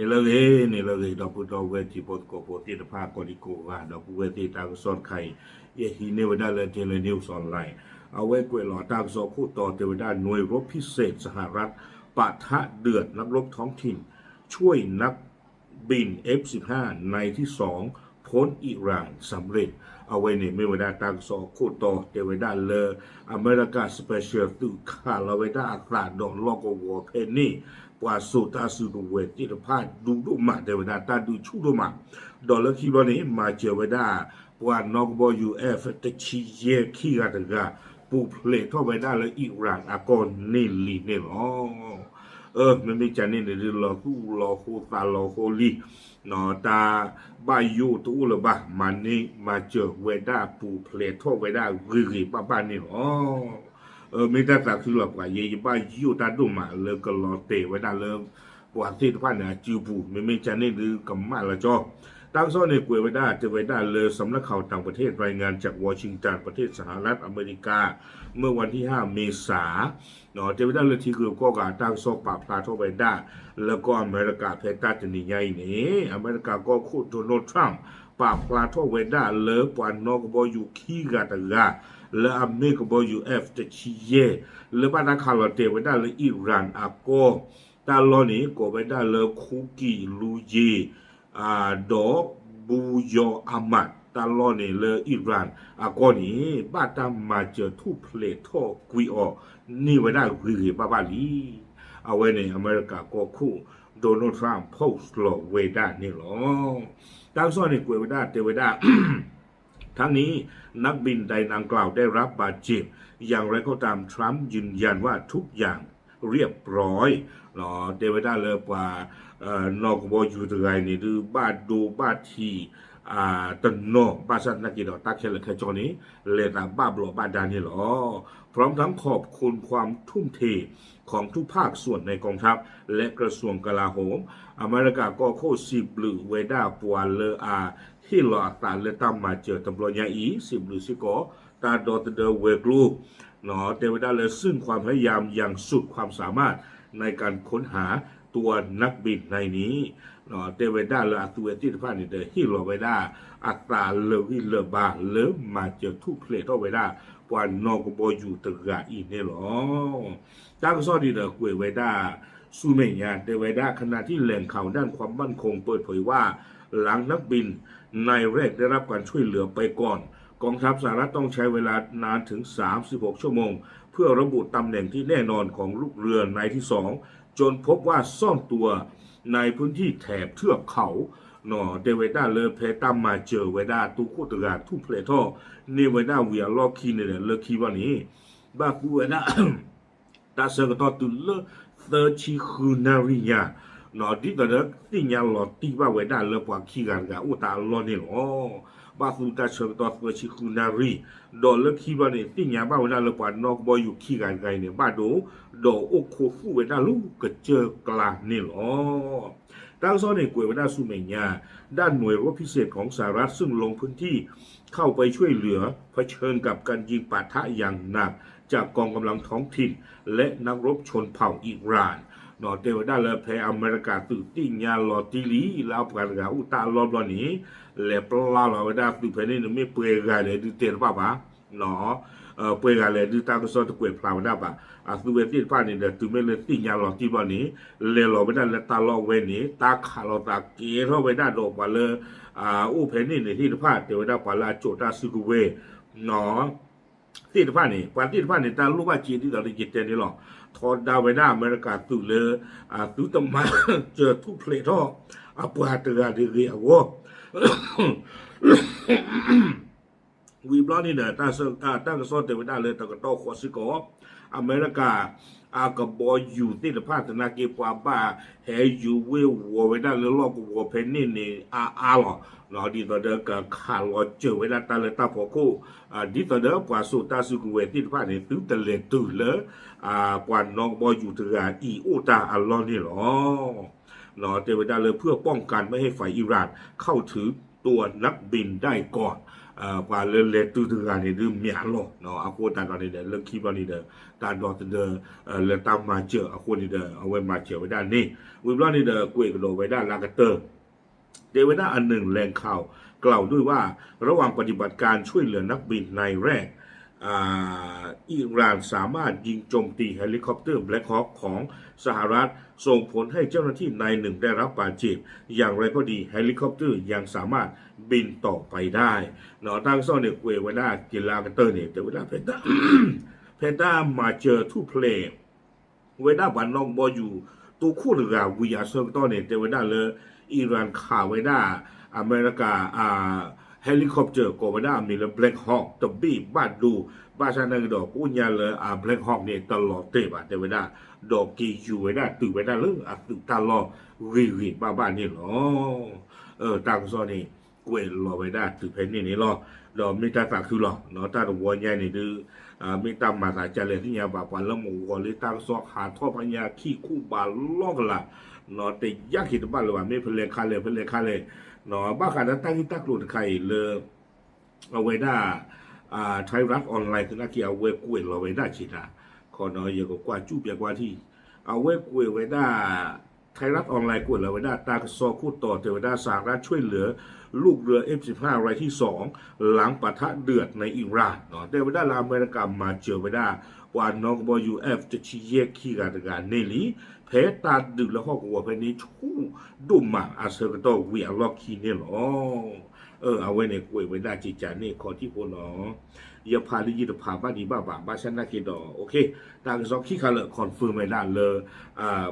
န့ၣ်လၢအဂ့ၤ, န့ၣ်လၢအဂ့ၤ ဒီပုၢ်ဒီဝဲၢ်တံၤဖိသကိးဖိသ့ၣ်တဖၣ် ကိးဒံကိးဂၤ ဒီပုၢ်ဝဲၢ်သ့ၣ် တၢ်ကစီၣ်တခါအံၤ ယဟံးန့ၢ်ဝဲဒၣ်လၢ Daily News Online အဝဲကွဲးလီၤတၢ်ကစီၣ်ခိၣ်တီတဲဝဲဒၣ် หน่วยรบพิเศษสหรัฐ ปะทะเดือด นักรบท้องถิ่น ช่วยนักบิน เอฟสิบห้า นายที่สอง พ้นอิหร่านสำเร็จ အဝဲန့ၣ်မ့ၢ်ဝဲဒၣ်တၢ်ကစီၣ်အခိၣ်တီတဲဝဲဒၣ်လၢ အမဲရကၤ special သုးခးလီၤဝဲဒၣ်အသးဒီးလီၢ်ကဝီၤဖဲန့ၣ် ပှၤစိာ်တၢ်စုကဝဲၤသ့ၣ်တဖၣ်ဒူဒိၣ်မး တဲဝဲဒၣ်တၢ်ဒုးဆူၣ်ဒိၣ်မး, ဒီးလၢခံဘျီန့ၣ် မၤစၢၤဝဲဒၣ် ပှၤနီၢ်ကဘီယူၤ F တဆံယဲၢ်ခံဂၤတဂၤ ပူၤဖျဲးထီၣ်ဝဲဒၣ်လၢ Iran အကီၢ်န့ၣ်လံန့ၣ်လီၤ. အၢ မ့မ့ၢ်ကန့ၣ်န့ၣ်ဒုး လီၤသူၣ်လီၤဃိသးလီၤဃိလံ တၢ်ဘၣ်ယိၣ်တအိၣ်လၢၤဘၣ် မၤန့ၢ် မၤစၢၤဝဲဒၣ်ပူၤဖျဲးထီၣ်ဝဲဒၣ်ဂ့ၤဂ့ၤဘၣ်ဘၣ်န့ၣ်လီၤ. အၢ မ့ၢ်တၢ်သးခုလီၤပှၤ ယဲယဘၣ်ယိၣ်တၢ်ဒိၣ်မးလၢကလီၤတဲာ်ဝဲဒၣ်လၢ ပှၤသ့ၣ်တဖၣ်န့ၣ်အစုပူၤ မ့မ့ၢ်ကန့ၣ်ဒုးကမၣ်လၢကၠီ တၢ်ကစီၣ်န့ၣ်ကွဲးဝဲဒၣ်တဲဝဲဒၣ်လၢ สำนักข่าวต่างประเทศ รายงานจากวอชิงตัน ประเทศสหรัฐอเมริกา เมื่อวันที่ห้า เมษา တဲဝဲဒၣ်လၢထံဂုၤကီၢ်ဂၤအတၢ်ကစီၣ်ပာ်ဖျါထီၣ်ဝဲဒၣ် လၢကီၢ်အမဲရကၤဖဲတၢ်တနံၤညါအံၤန့ၣ် အမဲရကၤကီၢ်ခိၣ် Donald Trump ပာ်ဖျါထီၣ်ဝဲဒၣ်လၢပှၤနီၢ်ကဘီယူၤခံဂၤတဂၤ လၢအမ့ၢ်ကဘီယူၤ F တဆံယဲၢ် လၢဘၣ်တၢ်ခးလီၤတဲာ်ဝဲဒၣ်လၢ Iran အကီၢ် တၢ်လီၢ်န့ၣ် ကိးဝဲဒၣ်လၢ ခူကံလူယ့ၤ ဒီး ဘူယီအမး တၢ်လီၢ်န့ၣ်လၢ Iran အကီၢ်န့ၣ် ဘၣ်တၢ်မၤစၢၤထူၣ်ဖျဲးထီၣ်ကွံာ်အီၤန့ၢ်ဝဲဒၣ်ဂ့ၤဂ့ၤဘၣ်ဘၣ်လံ. အဝဲန့ၣ် အမဲရကၤကီၢ်ခိၣ် Donald Trump post လီၤဝဲဒၣ်န့ၣ်လီၤ. တၢ်ကစီၣ်န့ၣ်ကွဲးဝဲဒၣ်တဲဝဲဒၣ် ทั้งนี้นักบินไทยดังกล่าวได้รับบาดเจ็บอย่างไรก็ตาม ทรัมป์ยืนยันว่าทุกอย่างเรียบร้อย တဲဝဲဒၣ်လၢပှၤ နီၢ်ကဘီယူၤတဂၤအံၤန့ၣ်ဒုး ဘၣ်ဒိဘၣ်ထံး တနီၤ ဘၣ်ဆၣ်သနာ်က့ဒီး တၢ်ခဲလၢာ်ခဲဆ့န့ၣ် လဲၤသးဘၣ်ဘျီးဘၣ်ဒါန့ၣ်လီၤ. พร้อมทั้งขอบคุณความทุ่มเทของทุกภาคส่วนในกองทัพและกระทรวงกลาโหม အမဲရကၤကီၢ်ခိၣ်စံးဘျုးဝဲဒၣ်ပှၤလၢအ ဟ့ၣ်လီၤအသးလၢတၢ်မၤစၢၤတဘျီညါအံၤ စံးဘျုးစ့ၢ်ကီး တၢ်ဒီသဒၢဝဲၤကျိၤ တဲဝဲဒၣ်လၢ ซึ่งความพยายามอย่างสุดความสามารถในการค้นหาตัวนักบินนายนี้ တဲဝဲဒၣ်လၢအသုဝဲသ့ၣ်တဖၣ်န့ၣ်ဒီး ဟ့ၣ်လီၤဝဲဒၣ်အသးလၢာ်ဂံၢ်လၢာ်ဘါလၢမၤစၢၤထူၣ်ဖျဲးထီၣ်ဝဲဒၣ် ပှၤနီၢ်ကဘီယူၤတဂၤအံၤန့ၣ်လီၤ. တၢ်ကစီၣ်န့ၣ်ဒီးကွဲးဝဲဒၣ် ဆူမဲာ်ညါ တဲဝဲဒၣ် ขณะที่แหล่งข่าวด้านความมั่นคงเปิดเผยว่า หลังนักบินนายแรกได้รับการช่วยเหลือไปก่อน กองทัพสหรัฐต้องใช้เวลานานถึงสามสิบหกชั่วโมง เพื่อระบุตำแหน่งที่แน่นอนของลูกเรือนายที่สอง จนพบว่าซ่อนตัวในพื้นที่แถบเทือกเขา တဲဝဲဒၣ်လၢဖဲတၢ်မၤစၢၤဝဲဒၣ်တူၢ်ခိၣ်တဂၤထူၣ်ဖျဲးထီၣ်န့ၢ်ဝဲဒၣ်ဝံၤအလီၢ်ခံန့ၣ်ဒီး လၢခံဘျီန့ၣ် ဘၣ်သူဝဲဒၣ် တၢ်ဆၢကတီၢ်တုၤလၢ သၢဆံဃုနၣ်ရံၣ်ညါ ဒ်သိးဒီးသ့ၣ်ညါလီၤတံၢ်ဘၣ်ဝဲဒၣ်လၢပှၤခံဂၤတဂၤအိၣ်တၢ်အလီၢ်န့ၣ်လီၤ. ဘၣ်သူတၢ်ဆၢကတီၢ်သၢဆံဃုနၣ်ရံၣ် ဒီးလၢခံဘျီန့ၣ် သ့ၣ်ညါဘၣ်ဝဲဒၣ်လၢပှၤနီၢ်ကဘီယူၤခံဂၤတဂၤအံၤန့ၣ် ဘၣ်ဒိ ဒီးအိၣ်ခိးသူၣ်ဝဲဒၣ်လၢကစၢၢ်ကျါန့ၣ်လီၤ. တၢ်ကစီၣ်န့ၣ်ကွဲးဝဲဒၣ်ဆူမဲာ်ညါ ด้านหน่วยรบพิเศษของสหรัฐซึ่งลงพื้นที่เข้าไปช่วยเหลือเผชิญกับการยิงปะทะอย่างหนักจากกองกำลังท้องถิ่น และนักรบชนเผ่าอิหร่าน တဲဝဲဒၣ်လၢဖဲအမဲရကၤသုးသ့ၣ်ညါလီၤတံၢ်လံ လၢအပှၤတဂၤအိၣ်တၢ်အလီၢ်ဘျီန့ၣ် လဲၤပျၢ်လီၤဝဲဒၣ်သုးဖဲန့ၣ်န့ၣ် မ့ၢ်ပှဲၤဂၤလဲၣ်ဒုးတဲတဘၣ်ဘၣ် ပှဲၤဂၤလဲၣ်ဒုးတၢ်ကစီၣ်တကွဲးဖျါဝဲဒၣ်ဘၣ်. အသုဝဲသ့ၣ်တဖၣ်န့ၣ်ဒီး တုၤမ့ၢ်လၢသ့ၣ်ညါလီၤတံၢ်ဘျီန့ၣ် လဲၤလီၤဝဲဒၣ်လၢတၢ်လီၢ်ဝဲန့ၣ် တၢ်ခးလီၤသးကဲထီၣ်ဝဲဒၣ်ဒီးပှၤလၢ အအိၣ်ဖဲန့ၣ်န့ၣ်သ့ၣ်တဖၣ် တဲဝဲဒၣ်ပှၤလၢအစိာ်တၢ်စုကဝဲၤ သ့ၣ်တဖၣ်န့ၣ် ပှၤသ့ၣ်တဖၣ်န့ၣ် တၢ်လိၣ်ဘၣ်စ့ဒ်သိးလၢယတဲန့ၣ်လီၤ. ထီဒါဝဲဒၣ်အမဲရကၤသုးလၢ သုတမၤစၢၤထူၣ်ဖျဲးထီၣ် အပှၤတဂၤတဂ့ၤအဂီၢ် ဝံၤဘျီန့ၣ်ဒီး တၢ်ကစီၣ်တဲဝဲဒၣ်လၢတကတီၢ်ဃီစ့ၢ်ကီး အမဲရကၤ အကဘီယူၤသ့ၣ်တဖၣ်သနာ်က့ ပှၤဘၣ်ဟဲယူၤဝ့ၢ်ဝီၤဝဲဒၣ်လၢလီၢ်ကဝီၤဖဲန့ၣ်န့ၣ် အါအါလီၤ. ဒ်သိးဒီးကခးလီၤစၢၤဝဲဒၣ်တၢ်လၢတၢ်ဖီခိၣ် ဒ်သိးဒီးပှၤစိာ်တၢ်စုကဝဲၤသ့ၣ်တဖၣ်န့ၣ် သုတလဲၤတုၤလၢ ပှၤနီၢ်ကဘီယူၤတဂၤအံၤအိၣ်တၢ်အလီၢ်န့ၣ်လီၤ. တဲဝဲဒၣ်လၢ เพื่อป้องกันไม่ให้ฝ่ายอิหร่านเข้าถึงตัวนักบินได้ก่อน ပှၤလၢလဲၤတုၤတဂၤန့ၣ်ဒုးမၠးလီၤ. အဃိသတးဒီးန့ၣ်ဒီး လၢခံဘျီန့ၣ်ဒီး တၢ်ဒီသဒၢ လၢတၢ်မၤစၢၤအဃိန့ၣ်ဒီး အဝဲမၤစၢၤဝဲဒၣ်န့ၣ် ဝံၤဘျီန့ၣ်ဒီး ကွဲးကဒီးဝဲဒၣ်လၢကတၢၢ် တဲဝဲဒၣ် အနုာ်လဲၤခီၣ် กล่าวด้วยว่า ระหว่างปฏิบัติการช่วยเหลือนักบินนายแรก อ่า อิหร่านสามารถยิงโจมตีเฮลิคอปเตอร์ Black Hawk ของสหรัฐ ส่งผลให้เจ้าหน้าที่นายหนึ่งได้รับบาดเจ็บ อย่างไรก็ดี เฮลิคอปเตอร์ยังสามารถบินต่อไปได้ တၢ်ကစီၣ်န့ၣ် ကွဲးဝဲဒၣ်က့ၤလၢအကတၢၢ်န့ၣ် တဲဝဲဒၣ် ဖဲတၢ်မၤစၢၤထူၣ်ဖျဲး ဝဲဒၣ်ပှၤနီၣ်ကဘီယူၤ တိခိၣ်တဂၤဝံၤအဆၢကတီၢ်န့ၣ် တဲဝဲဒၣ်လၢ Iran ခးဝဲဒၣ် အမဲရကၤ helicopter ကိးဝဲဒၣ်အမံၤလၢ Black Hawk တဘ့ၣ်ဘၣ်ဒိ ဘၣ်ဆၣ်သနာ်က့ဒီး ကိးညါလၢအ Black Hawk န့ၣ် တလီၤတဲာ်ဘၣ် တဲဝဲဒၣ် ဒီးက့ၤယူၤဝဲဒၣ်တုၤဝဲဒၣ်လၢအသုးတၢ်လီၢ်ဂ့ၤဂ့ၤဘၣ်ဘၣ်န့ၣ်လီၤ. တၢ်ကစီၣ်န့ၣ် ကွဲးလီၤဝဲဒၣ်တုၤဖဲန့ၣ်န့ၣ်လီၤ. ဒီးမ့ၢ်တၢ်သးခုလီၤ. တၢ်တဝီညါန့ၣ်ဒုး မ့ၢ်တၢ်မၤသးဒ်လဲၣ်သ့ၣ်ညါဘၣ် ပှၤလၢမုၢ်ဂီၤလၢတၢ်ကစီၣ်ဟးထီၣ်ဖဲညါခံခူၣ်ဘးလီၢ်ကလာ် တယါက့ၤတဘၣ်လၢၤဘၣ် မ့ၢ်ဖဲလဲၣ်ခါလဲၣ် ဖဲလဲၣ်ခါလဲၣ် ဘၣ်ဃးဒီးတၢ်ဂ့ၢ်တၢ်ကျိၤတခါအံၤလၢ အဝဲဒၣ် Thairath Online သနာ်က့ အဝဲကွဲးလီၤဝဲဒၣ်က့ၤတၢ် ခီဒီးယကကွၢ်ကၠူၣ်ပျဲကွၢ်ထံၣ် အဝဲကွဲးဝဲဒၣ် Thairath Online ကွဲးလီၤဝဲဒၣ်တၢ်ကစီၣ်ခိၣ်တီတဲဝဲဒၣ် สหรัฐช่วยเหลือลูกเรือ เอฟสิบห้า รายที่สอง หลังปะทะเดือดในอิหร่าน တဲဝဲဒၣ်လၢအမဲရကၤမၤစၢၤဝဲဒၣ် ပှၤနီၣ်ကဘီယူၤ F တဆံယဲၢ်ခံဂၤတဂၤန့ၣ်လံ ဖဲတၢ်ဒုးလၢဟီၣ်ကဝီၤဖဲန့ၣ် ဆူၣ်ဒိၣ်မးအဆၢကတီၢ်ဝံၤအလီၢ်ခံန့ၣ်လီၤ. အဝဲန့ၣ်ကွဲးဝဲဒၣ်ကကးန့ၣ် ခီထံၣ်ဖိနီၤ ယဖးလၢယတဖးဘၣ်ဒံးဘၣ်ဘၣ် ဘၣ်ဆၣ်သနာ်က့ဒီး တၢ်ကစီၣ်ခံခါလၢ confirm ဝဲဒၣ်လၢ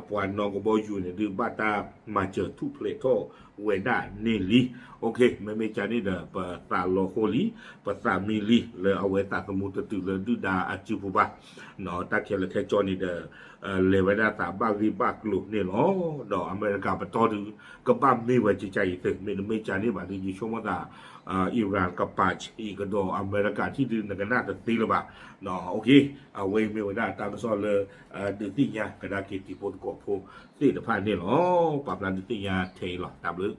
ပှၤနီၣ်ကဘီယူၤန့ၣ်ဒုး ဘၣ်တၢ်မၤစၢၤထူၣ်ဖျဲးထီၣ်ဝဲဒၣ်န့ၣ်လံ. မ့မ့ၢ်ကန့ၣ်ဒီး ပသးလီၤဃိလံ ပသးမံလံ လၢအဝဲသးသမူတတုၤလၢဒုၣ်ဒါအစုပူၤဘၣ်. တၢ်ခဲလၢာ်ခဲဆ့န့ၣ်ဒီး လဲၤဝဲဒၣ်သးဘၣ်ဂ့ၢ်ဘၣ်ကျိၤန့ၣ်လီၤ. ဒီးအမဲရကၤပတီၢ်ဒုး ကဘၣ်မ့ၢ်ဝဲကကးအံၤသ့ မ့တမ့ၢ်ကန့ၣ်ဘၣ်ဒုး ယဆိကမိၣ်သး Iran ကပာ်အံၤကဒီးအမဲရကၤထံၣ်ဒုး နကနၣ်တသ့လၢၤဘၣ်. အဝဲအံၤမ့ၢ်ဝဲဒၣ်တၢ်ကစီၣ်လၢ ဒုးသ့ၣ်ညါကဒါက့ၤတံၤဖိသကိးဖိသ့ၣ်တဖၣ်န့ၣ်လီၤ. ပာ်ဖျါဒုးသ့ၣ်ညါထဲအံၤလီၤ. တၢ်ဘျုး